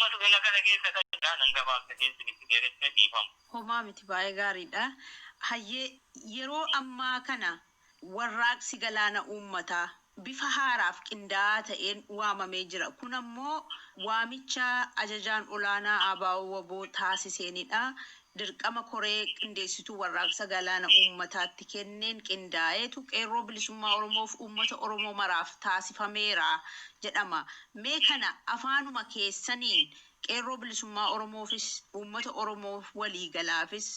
Ammas lola kana keessa kan jira nan gabaabsa keessanitti dheeressa, dhiifama. Homaa miti, baay'ee gaariidha. Hayyee, yeroo ammaa kana warraaqsi galaana uummataa bifa haaraaf qindaa'aa ta'een waamamee jira. Kun ammoo waamicha ajajaan olaanaa ABO-WBO taasiseenidha. Dirqama koree qindeessituu warraaqsa galaana uummataatti kenneen qindaa'eetu qeerroo bilisummaa Oromoof uummata Oromoo maraaf taasifameera jedhama. Mee kana afaanuma keessaniin qeerroo bilisummaa Oromoofis uummata Oromoof waliigalaafis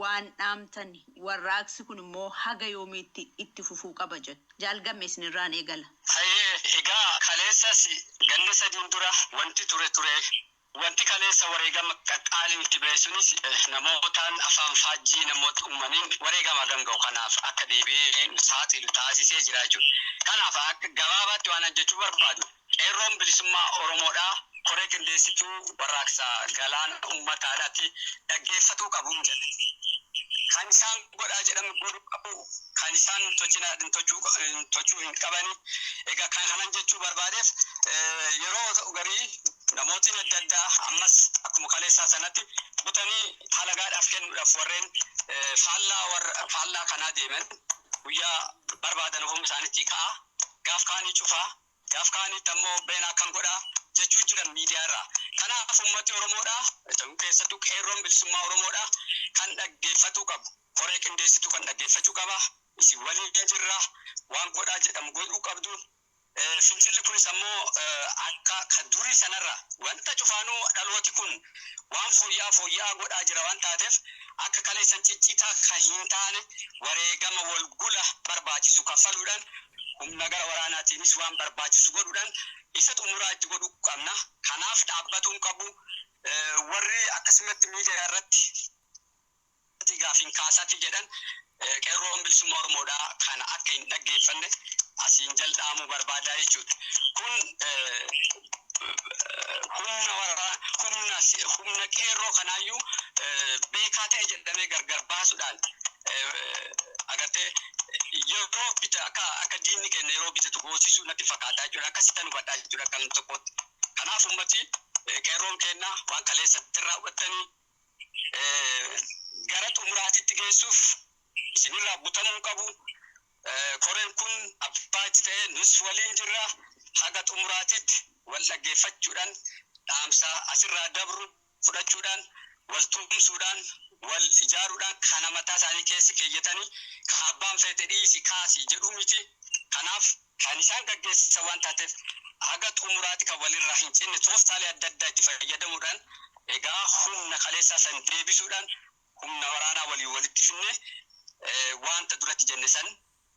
waan dhaamtan, warraaqsi kun immoo haga yoomiitti itti fufuu qaba jettu? Jaal Gamme, isinirraan eegala. Hayyee, egaa kaleessas ganna 3n dura wanti ture ture. Wanti kaleessa wareegama qaqqaaliin itti ba'e sunis namootaan afaan faajjii namoota uumaniin wareegama hagam ga'u kanaaf akka deebi'ee nu saaxilu taasisee jira jechuudha. Kanaaf akka gabaabaatti waan an jechuu barbaadu, qeerroon bilisummaa Oromoodhaa koree qindeessituu warraaqsa galaana uummataadhaatti dhaggeeffatuu qabuun jedha. Kan isaan godhaa jedhamu godhuu qabu, kan isaan hin tolchinaa hin tochuu hin qabani. Egaa kan kanan jechuu barbaadeef, yeroo ta'u garii namootiin adda addaa ammas akkuma kaleessaa sanatti butanii halagaadhaaf kennuudhaaf warreen faallaa warra faallaa kanaa deeman guyyaa barbaadan ofuma isaaniitti ka'a. Gaaf kaanii cufaa, gaaf kaaniitti ammoo beenaa akkan godhaa jechuu jiran miidiyaa irraa. Kanaaf uummati Oromoodhaa, keessattuu qeerroon bilisummaa Oromoodhaa kan dhaggeeffatuu qabu. Koree qindeessituu kan dhaggeeffachuu qaba. Isin waliin jirra. Waan godhaa jedhamu godhuu qabdu. Fincilli kunis ammoo akka kan durii sanarra wanta cufaanuu dhalooti kun waan fooyya'aa fooyya'aa godhaa jira waan taateef, akka kaleessan ciccitaa kan hin taane wareegama walgula barbaachisu kaffaluudhaan, humna gara waraanaatiinis waan barbaachisu godhuudhaan isa xumuraa itti godhuu qabna. Kanaaf dhaabbatuun qabu. Warri akkasumatti miidiyaa irratti gaafiin kaasaati jedhan, qeerroon bilisummaa Oromoodhaa kana akka hin dhaggeeffanne asiin jal'aamuu barbaadaa jechuudha. Kun humna warra humna qeerroo kanaayyuu beekaa ta'e jedhamee gargar baasuudhaan agartee yeroo bita akka diinni kenna yeroo bitatu goosisuu natti fakkaataa jechuudha. Akkasitti hubadhaa jechuudha kan tokkotti. Kanaaf ummati qeerroon kenna waan kaleessatti raawwattanii gara xumuraatitti geessuuf isinirraa butamuu qabu. Koreen kun abbaa itti ta'ee nus waliin jirra. Haga xumuraatitti wal dhaggeeffachuudhaan, dhaamsa asirraa dabru fudhachuudhaan, wal tumsuudhaan, wal ijaaruudhaan kana mataa isaanii keessa keeyyatanii ka abbaan feete dhiisi kaasi jedhu miti. Kanaaf kan isaan gaggeessan waan taateef, haga xumuraati kan walirraa hin cinne tooftaalee adda addaa itti fayyadamuudhaan, egaa humna kaleessaa san deebisuudhaan, humna waraanaa walii walitti finne wanta duratti jenne san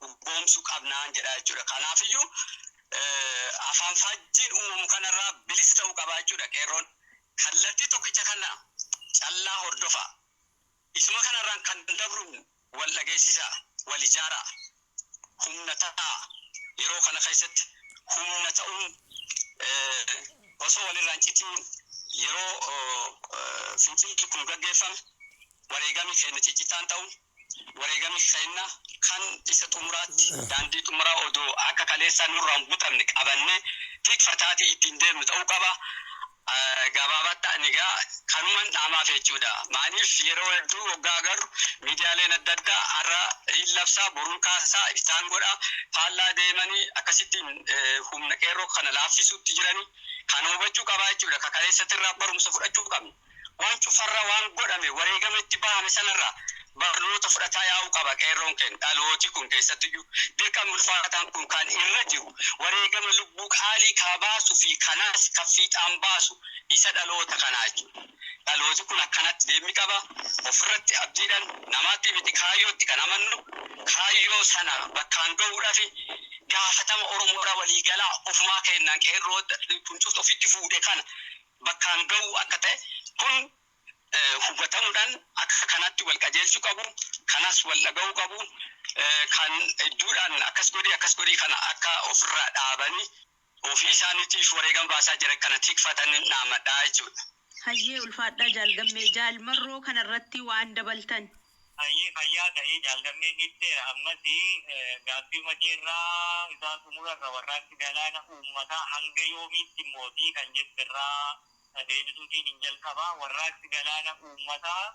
dhugoomsuu qabnaan jedha jechuudha. Kanaafiyyuu afaan faajjiin uumamu kanarraa bilisa ta'uu qabaa jechuudha qeerroon. Kallattii tokkicha kana callaa hordofaa. Isuma kanarraan kan dabru wal dhageessisaa, wal ijaaraa, humna ta'aa. Yeroo kana keessatti humna ta'uun osoo walirraan citiin yeroo fincilli kun gaggeeffame wareegamni keenya ciccitaan ta'u, wareegamni keenya kan isa xumuraatti daandii xumuraa odoo akka kaleessaa nurraa hin butamne qabannee tikfataatii ittiin deemnu ta'uu qaba. Gabaabaatti ani egaa kanuman dhaamaaf jechuudha. Maaliif, yeroo hedduu waggaa agarru miidiyaaleen adda addaa har'a hin labsaa, boruun kaasaa, iftaan godhaa, faallaa deemanii akkasittiin humna qeerroo kana laaffisuutti jiranii kana hubachuu qabaa jechuudha. Ka kaleessatti irraa barumsa fudhachuu qabna. Waan cufarra waan godhame wareegama itti bahame sanarraa barnoota fudhataa yaa'uu qaba qeerroon keenya. Dhalooti kun keessattiyyuu dirqamni ulfaataan kun kan irra jiru, wareegama lubbuu qaalii kaa baasuu fi kanaas kan fiixaan baasu isa dhaloota kanaa jechuudha. Dhalooti kun akkanatti deemmi qaba. Ofirratti abdiidhaan, namaatti miti, kaayyootti kan amannu, kaayyoo sana bakkaan gahuudhaaf gaafatama Oromoodhaa waliigalaa ofumaa kennaan qeerroo kun cuftu ofitti fuudhe kana bakkaan gahuu akka ta'e kun hubatamuudhaan akka kanatti wal qajeelchuu qabu, kanas wal dhaga'uu qabu, kan hedduudhaan akkas godhii akkas godhii kana akka ofirraa dhaabanii ofii isaaniitiif wareegama baasaa jiran kana tikfatanii dhaamadhaa jechuudha. Hayyee, ulfaadhaa Jaalgammee. Jaalmarroo, kanarratti waan dabaltan? Hayyee, fayyaa ta'ee. Jaalgammee jetteera. Ammas gaaffii makeerraa isaa xumurarra warraaqsi galaana uummataa hanga yoomiitti mootii kan jetterraa. Deebisuutiin hin jalqabaa. Warraaqsi galaana uummataa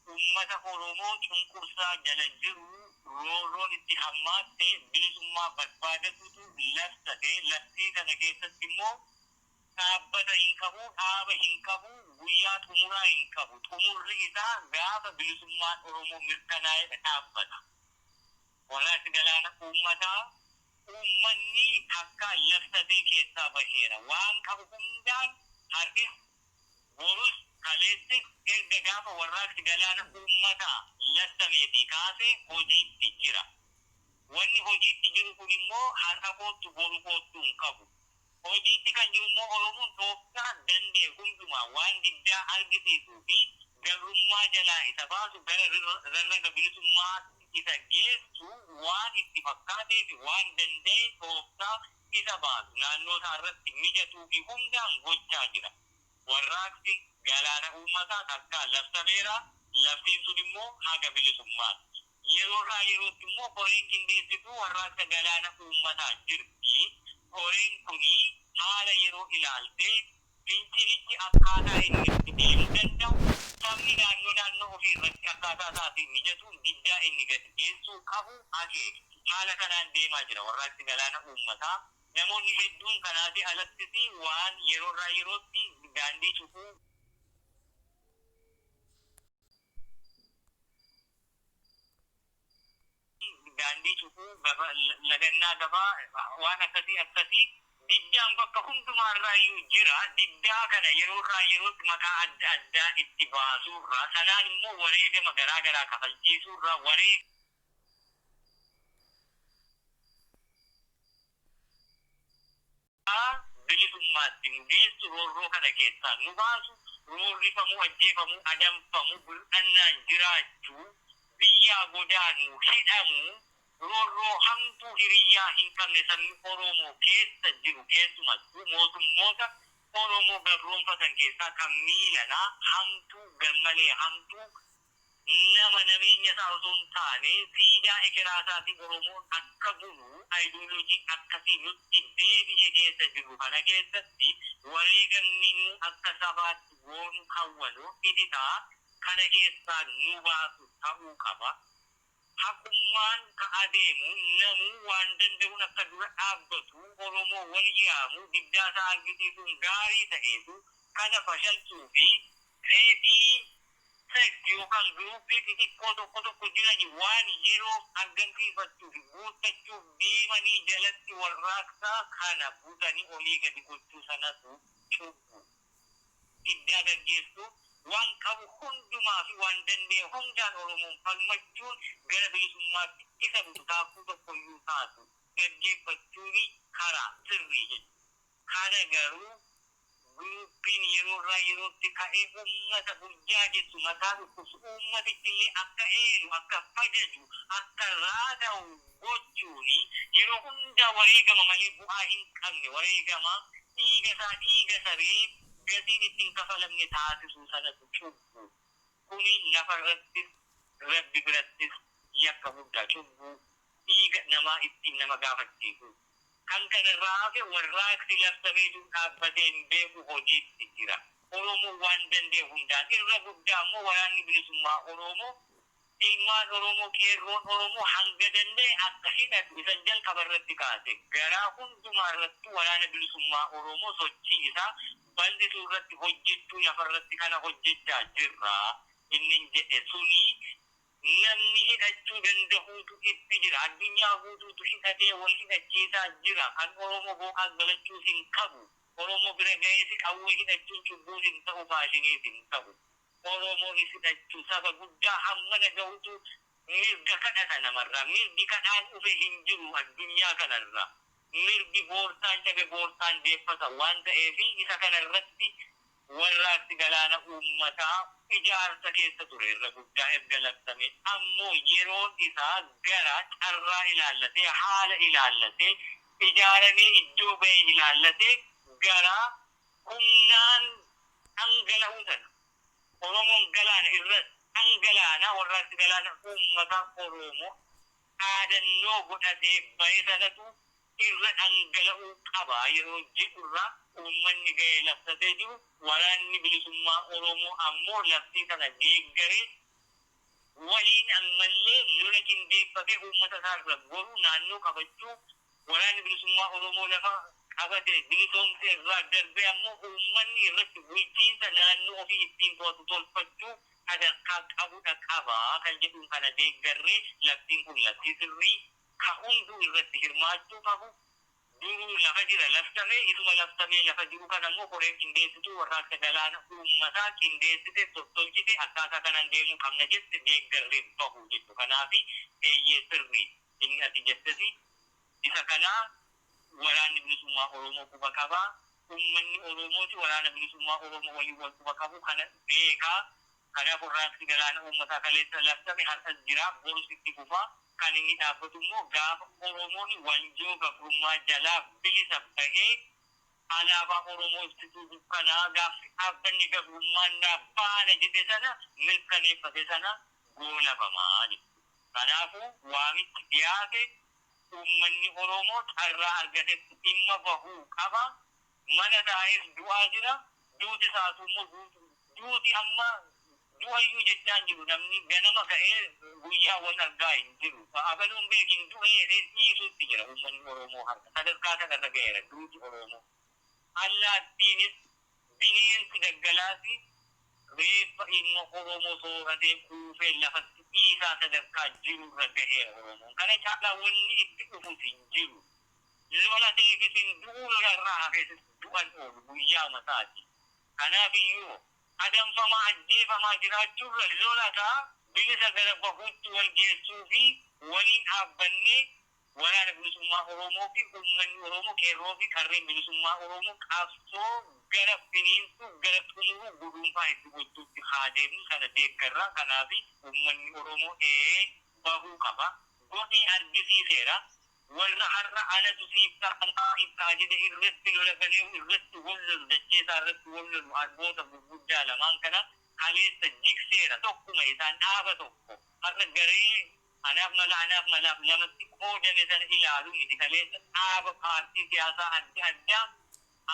uummata Oromoo cunqursaa jala jiru, roorroon itti hammaatte, bilisummaa barbaadatutu labsate. Labsii kana keessatti immoo dhaabbata hin qabu, dhaaba hin qabu, guyyaa xumuraa hin qabu. Xumurri isaa gaafa bilisummaan Oromoo mirkanaa'edha dhaabbata. Warraaqsi galaana uummataa uummanni takka labsatee keessaa baheera. Waan qabu hundaan har'is, borus, kaleessis erga gaafa warraaqsi galaana uummataa labsameetii kaasee hojiitti jira. Wanni hojiitti jiru kun immoo har'a koottu boru koottu hin qabu. Hojiitti kan jiru immoo Oromoon tooftaa danda'e hundumaa waan diddaa argisiisuu fi gabrummaa jalaa isa baasu, gara rarraga bilisummaa isa geessu waan itti fakkaatee fi waan danda'e tooftaa isa baasu naannoo isaa irratti mijatuu fi hundaan gochaa jira. Warraaqsi galaana uummataa takkaa labsameera. Labsiin sun immoo haga bilisummaatti. Yeroo irraa yerootti immoo koreen qindeessituu warraaqsa galaana uummataa jirti. Koreen kuni haala yeroo ilaaltee fincilichi akkaataa inni itti deemuu danda'u, sabni naannoo naannoo ofii irratti akkaataa isaatiin mijatuun diddaa inni gadi geessuu qabu akeekti. Haala kanaan deemaa jira warraaqsi galaana uummataa. Namoonni hedduun kanaafi alattis waan yeroo irraa yerootti daandii cufuu, daandii cufuu, lagannaa gabaa, waan akkasii akkasii diddaan bakka hundumaa irraayyuu jira. Diddaa kana yeroo irraa yerootti maqaa adda addaa itti baasuurraa, sanaan immoo wareegama garaa garaa kafalchiisuurraa bilisummaatti nu geessu, roorroo kana keessaa nu baasu, roorrifamuu, ajjeefamuu, adamfamuu, bir'annaan jiraachuu, biyyaa godaanuu, hidhamuu, roorroo hamtuu hiriyyaa hin qabne sabni Oromoo keessa jiru, keessumattuu mootummoota Oromoo gabroonfatan keessaa kan miilanaa hamtuu, garmalee hamtuu, nama nameenya isaa osoo hin taane siidaa ekeraa isaatiin Oromoon akka bulu ayidooloojiin akkasii nutti deebi'e keessa jirru kana keessatti wareegamni nu akka sabaatti goonu kawwaloo ititaa kana keessaa nu baasu ta'uu qaba. Haqummaan ka adeemu namuu waan danda'uun akka dura dhaabbatu, Oromoo wal yaamu, diddaa isaa argisiisuun gaarii ta'eetu, kana fashalsuu fi fedhii sect yookaan giruuppii xixiqqoo tokko tokko jirani waan yeroof argamsiifachuu fi guuttachuuf deemanii jalatti warraaqsaa kana butanii olii gadi gochuu sanatu cubbu. Diddaa gaggeessuuf waan qabu hundumaa fi waan danda'e hundaan Oromoon falmachuun gara bilisummaatti isa butu taakkuu tokkoyyuu taatu gaggeeffachuuni karaa sirrii jechuudha. Kana garuu giruuppiin yeroo irraa yerootti ka'ee uummata burjaajessu, mataa dhukkubsu, uummatichi illee akka eelu, akka fajaju, akka raata'u gochuuni yeroo hundaa wareegama malee bu'aa hin qabne, wareegama dhiiga isaa dhiiga saree gatiin itti hin kafalamne taasisuu sanatu cubbu. Kuni lafa irrattis Rabbi birattis yakka guddaa, cubbuu dhiiga namaa ittiin nama gaafachiisu. Kan kana irraa hafe warraaqsi labsamee jiru dhaabbatee hin beeku, hojiitti jira. Oromoon waan danda'e hundaan, irra guddaa immoo Waraanni Bilisummaa Oromoo, ilmaan Oromoo, qeerroon Oromoo hanga danda'e akka hidhatu isan jalqaba irratti kaase. Garaa hundumaa irrattuu Waraana Bilisummaa Oromoo sochii isaa bal'isuu irratti hojjechuu, lafa irratti kana hojjechaa jirra. Innin jedhe suni namni hidhachuu dandahuutu itti jira. Addunyaa guutuutu hidhatee wal hidhachiisaa jira. Kan Oromoo booqaas galachuus hin qabu. Oromoo bira gahees qawwee hidhachuun cubbuus hin ta'u, faashiniis hin ta'u. Oromoonis hidhachuu saba guddaa hammana gahutu mirga kadhata namarraa. Mirgi kadhaan dhufe hin jiru addunyaa kanarra. Mirgi boorsaan cabe boorsaan deeffata waan ta'eef, isa kana irratti warraaqsi galaana uummataa ijaarsa keessa ture irra guddaa erga labsame. Ammoo yeroon isaa gara carraa ilaallatee, haala ilaallatee, ijaaramee iddoo ga'e ilaallatee gara humnaan dhangala'uu sana Oromoon galaana irra dhangalaana. Warraaqsi galaana uummata Oromoo dhaadannoo godhatee bahe sanatu irra dhangala'uu qaba yeroo jedhurra. Uummanni ga'ee labsatee jiru, waraanni bilisummaa Oromoo ammoo labsii kana deeggaree waliin ammallee lola qindeeffatee uummata isaa irra goruu, naannoo qabachuu, waraanni bilisummaa Oromoo lafa qabate bilisoomsee irraa darbee ammoo uummanni irratti bulchiinsa naannoo ofii ittiin to'atu tolfachuu sadarkaa qabudha qabaa kan jedhuun kana deeggarree, labsiin kun labsii sirrii ka hunduu irratti hirmaachuu qabu. Duruu lafa jira labsamee, isuma labsamee lafa jiru kana immoo koreen qindeessituu warraaqsa galaana uummataa qindeessite, tottolchite, akkaataa kanaan deemuu qabna jette deeggarree bahu jechu. Kanaaf eeyyee, sirrii inni ati jettesi. Isa kanaa waraanni bilisummaa Oromoo quba qabaa, uummanni Oromooti waraana bilisummaa Oromoo waliin wal quba qabu kana beekaa. Kanaaf warraaqsi galaana uummataa kaleessa labsame har'as jira, borus itti fufaa. Kan inni dhaabbatu immoo gaafa Oromoon wanjoo gabrummaa jalaa bilisa bahee alaabaa Oromoo ibsituu dukkanaa gaafa dhaabbanni gabrummaan naa baana jedhe sana mirkaneeffate sana goolabamaa jechuudha. Kanaafuu waamichi dhiyaate, uummanni Oromoo carraa argatetti dhimma bahuu qaba. Mana taa'ees du'aa jira. Duuti isaatu immoo duuti amma du'ayyuu jechaan jiru, namni ganama ka'ee guyyaa wal argaa hin jiru. Abaluun beekin du'ee jedhee dhiisuutti jira uummanni Oromoo har'a. Sadarkaa kanarra ga'eera duuti Oromoo. Allaattiinis bineensi daggalaasi reeffa ilma Oromoo sooratee kuufee lafatti dhiisaa sadarkaa jirurra ga'eera Oromoon. Kana caalaa wanni itti dhufus hin jiru. Lola ta'eefis hin du'uu, lola irraa hafeesis du'an oolu guyyaa mataati. Kanaaf iyyuu adamfamaa ajjeefamaa jiraachuurra lolataa bilisa gara bahuutti wal geessuu fi waliin dhaabbannee waraana bilisummaa Oromoo fi uummanni Oromoo, qeerroo fi qarreen bilisummaa Oromoo qabsoo gara finiinsuu, gara xumuruu, guduunfaa itti gochuutti haa deemnu, sana deeggarraa. Kanaaf uummanni Oromoo ee bahuu qaba. Godhee argisiiseera. Warra har'a anatu siif ta'a, siif ta'a jedhe irratti lola galee irratti wal lolu, dacheesaa irratti wal lolu, arboota gurguddaa lamaan kana kaleessa jigseera. Tokkuma isaan dhaaba tokko har'a garee anaaf mala anaaf malaaf lamatti qoodame sana ilaalu miti. Kaleessa dhaaba paartii siyaasaa adda addaa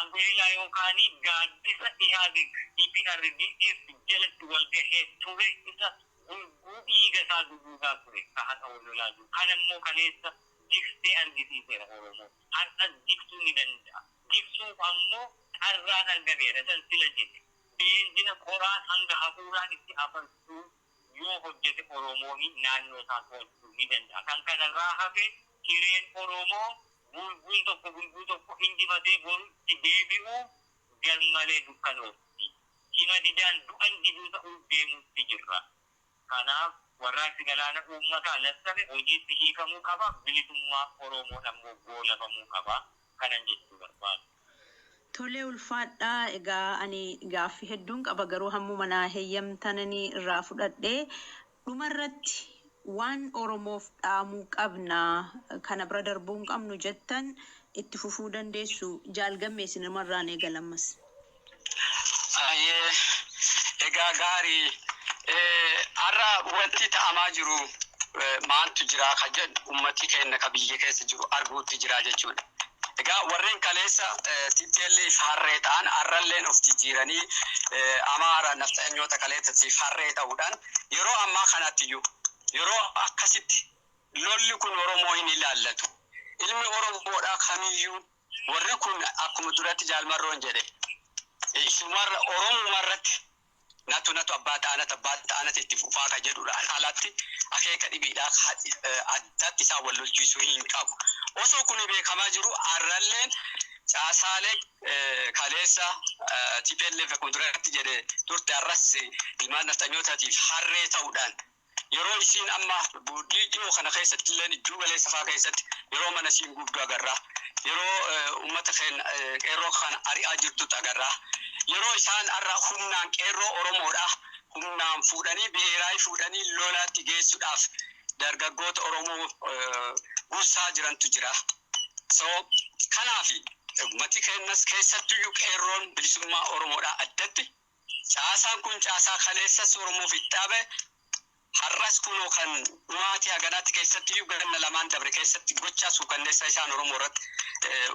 umbrella yookaan gaaddisa Ihaadig EPRDF jalatti wal gahee ture, isa gurguu dhiiga isaa duguugaa ture ka haqa wal lolaa jiru. Kana immoo kaleessa jigsee argisiiseera Oromoo. Har'as jigsuu ni danda'a. Jigsuuf ammoo carraan argameera, san sila jedhe. Beenzina qoraan hanga hafuuraan itti afarsuu yoo hojjete Oromoon naannoo isaa to'achuu ni danda'a. Kan kanarraa hafe hireen Oromoo bulguun tokko bulguu tokko injifatee borutti deebi'uu garmalee dukkanoofti. Hima didaan du'an diduu ta'uu deemuutti jirra. Kanaaf warraaqsi galaana uummataa labsame hojiitti hiikamuu qaba. Bilisummaa Oromoon ammoo goolabamuu qaba. Kanan jechuu barbaadu. Tolee, ulfaadhaa. Egaa ani gaaffii hedduun qaba, garuu hammuma naa heeyyamtananii irraa fudhadhee dhumarratti waan Oromoof dhaamuu qabna, kana bira darbuu hin qabnu jettan itti fufuu dandeessu. Jaalgammeessin irraan eegalammas. Ayyee, egaa gaarii, har'a wanti ta'amaa jiru maaltu jira ka jedhu ummati keenya ka biyya keessa jiru arguutti jira jechuudha. Egaa warreen kaleessa TPLF harree ta'an har'alleen of jijjiiranii Amaara nafxanyoota kaleessatiif harree ta'uudhaan yeroo ammaa kanatti iyyuu yeroo akkasitti lolli kun Oromoo hin ilaallatu. Ilmi Oromoodhaa kamiyyuu warri kun akkuma duratti Jaalmarroon jedhe isumarra Oromuma irratti natu natu abbaa ta'anat abbaa ta'anat itti fufaa ka jedhudhaan alatti akeeka dhibiidhaa addatti isaan wal lolchiisuu hin qabu. Osoo kun beekamaa jiru har'alleen caasaalee kaleessa TPLF akkuma duratti jedhe turte har'as ilmaan nafxanyootaatiif harree ta'uudhaan yeroo isiin amma dhiyoo kana keessatti illee iddoo galeessa fa'aa keessatti yeroo mana isiin gubdu agarraa, yeroo uummata keenya qeerroo kana ari'aa jirtutti agarraa, yeroo isaan har'a humnaan qeerroo Oromoodha humnaan fuudhanii biheeraayii fuudhanii lolaatti geessuudhaaf dargaggoota Oromoo gursaa jirantu jira. So kanaafi uummati keenyas keessattuyyuu qeerroon bilisummaa Oromoodha addatti caasaan kun caasaa kaleessas Oromoof itti dhaabe, har'as kunoo kan dhumaatii haganaatti keessattiyyuu ganna lamaan dabre keessatti gochaa suukanneessa isaan Oromoo irratti,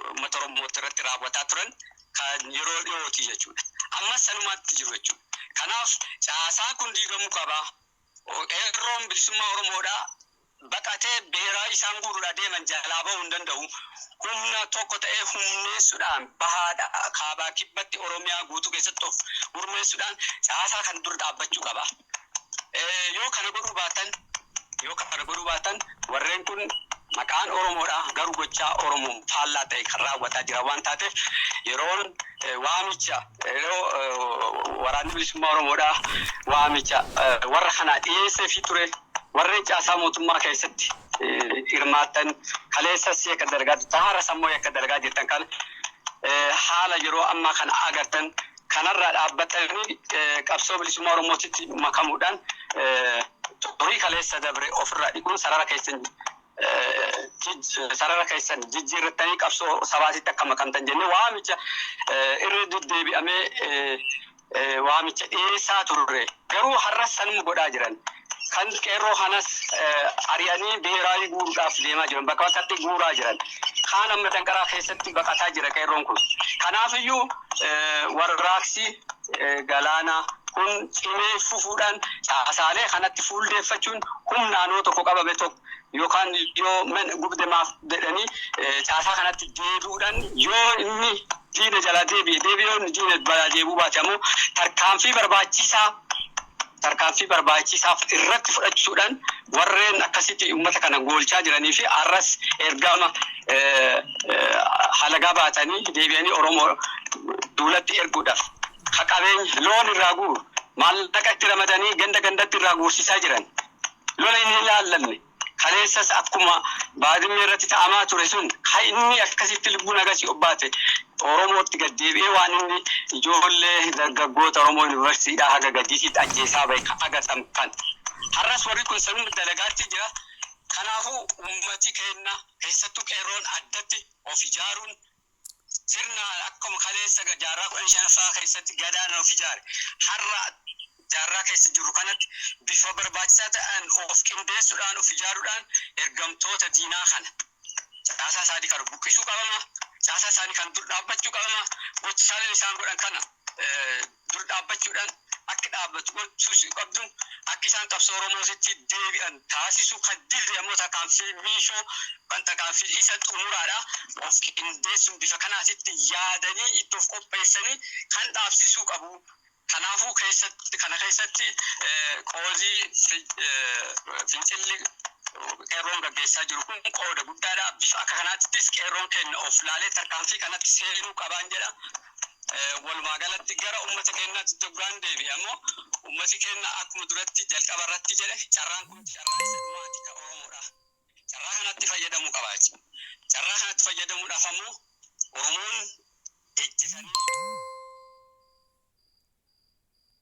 uummata Oromoo irratti raawwataa turan Kan yeroo dhiyooti jechuudha. Ammas sanumaatti jiru jechuudha. Kanaaf caasaan kun diigamuu qaba. Qeerroon bilisummaa Oromoodhaa baqatee beeraa isaan guuruudhaa deeman jalaa bahuu hin danda'u. Humna tokko ta'ee humneessuudhaan bahaadha kaabaa kibbatti Oromiyaa guutuu keessatti of gurmeessuudhaan caasaa kan dur dhaabbachuu qaba. Yoo kana godhuu baatan warreen kun maqaan Oromoodha garuu gochaa Oromoo faallaa ta'e kan raawwataa jira waan taateef, yeroon waamicha yeroo waraanni bilisummaa Oromoodha waamicha warra kanaa dhiyeessee fi ture, warreen caasaa mootummaa keessatti hirmaattan, kaleessas akka dalagaa jirtan, har'a ammoo akka dalagaa jirtan kana, haala yeroo ammaa kana agartan kanarraa dhaabbatanii qabsoo bilisummaa Oromootitti makamuudhaan xurii kaleessa dabre ofirraa dhiquun sarara keessan jijjiirrattanii qabsoo sabaatitti akka makamtan jennee waamicha irra deddeebi'amee waamicha dhiyeessaa turre. Garuu har'as sanuma godhaa jiran. Kan qeerroo kanas ari'anii biheeraayii guuruudhaaf deemaa jiran, bakka bakkatti guuraa jiran. Kaan amma danqaraa keessatti baqataa jira qeerroon kun. Kanaafiyyuu warraaqsi galaanaa kun cimee fufuudhaan caasaalee kanatti fuuldeeffachuun humnaanoo tokko qabame tokko yookaan yoo gubde maaf jedhanii caasaa kanatti deebi'uudhaan, yoo inni diina jalaa deebi'e deebi'ee, yoo inni diina jalaa deebi'uu baate ammoo tarkaanfii barbaachisaaf irratti fudhachuudhaan warreen akkasitti uummata kana goolchaa jiranii fi arras ergama halagaa baatanii deebi'anii Oromoo duulatti erguudhaaf ka qabeenya loon irraa guuru, maallaqa itti ramadanii ganda gandatti irraa guursisaa jiran, lola hin ilaallanne, kaleessas akkuma Baadimmee irratti ta'amaa ture sun, kan inni akkasitti lubbuun agasii obbaate Oromootti gad deebi'ee waan inni ijoollee dargaggoota Oromoo yuunivarsiitiidhaa haga gadiisitti ajjeesaa bahe kan agartan kan. Har'as warri kun sanuma dalagaatti jira. Kanaafuu uummati keenya, keessattuu qeerroon, addatti of ijaaruun sirna akkuma kaleessa jaarraa 15ffaa keessatti gadaan of ijaare, har'a jaarraa keessa jiru kanatti bifa barbaachisaa ta'an of qindeessuudhaan of ijaaruudhaan ergamtoota diinaa kana caasaa isaanii kan buqqisuu qabama, caasaa isaanii kan dur dhaabbachuu qabama. Gochaaleen isaan godhan kana dur dhaabbachuudhaan akka dhaabbatu gochuu qabdu, akka isaan qabsoo Oromoositti deebi'an taasisu. Kan dirri ammoo tarkaanfii miishoo kan tarkaanfii isa xumuraadha. Of qindeessuun bifa kanaatitti yaadanii itti of qopheessanii kan dhaabsisuu qabu. Kanaafuu keessatti kana keessatti qoodii fincilli qeerroon gaggeessaa jiru kun qooda guddaadha. Bifa akka kanaattis qeerroon keenya of laalee tarkaanfii kanatti seenuu qabaan jedha. Walumaa galatti gara uummata keenyaatti doggaan deebi'e ammoo, uummati keenya akkuma duratti jalqaba irratti jedhe, carraan kun carraa isa dhumaati kan Oromoodha. Carraa kanatti fayyadamuu qaba jechuudha. Carraa kanatti fayyadamuudhaaf ammoo Oromoon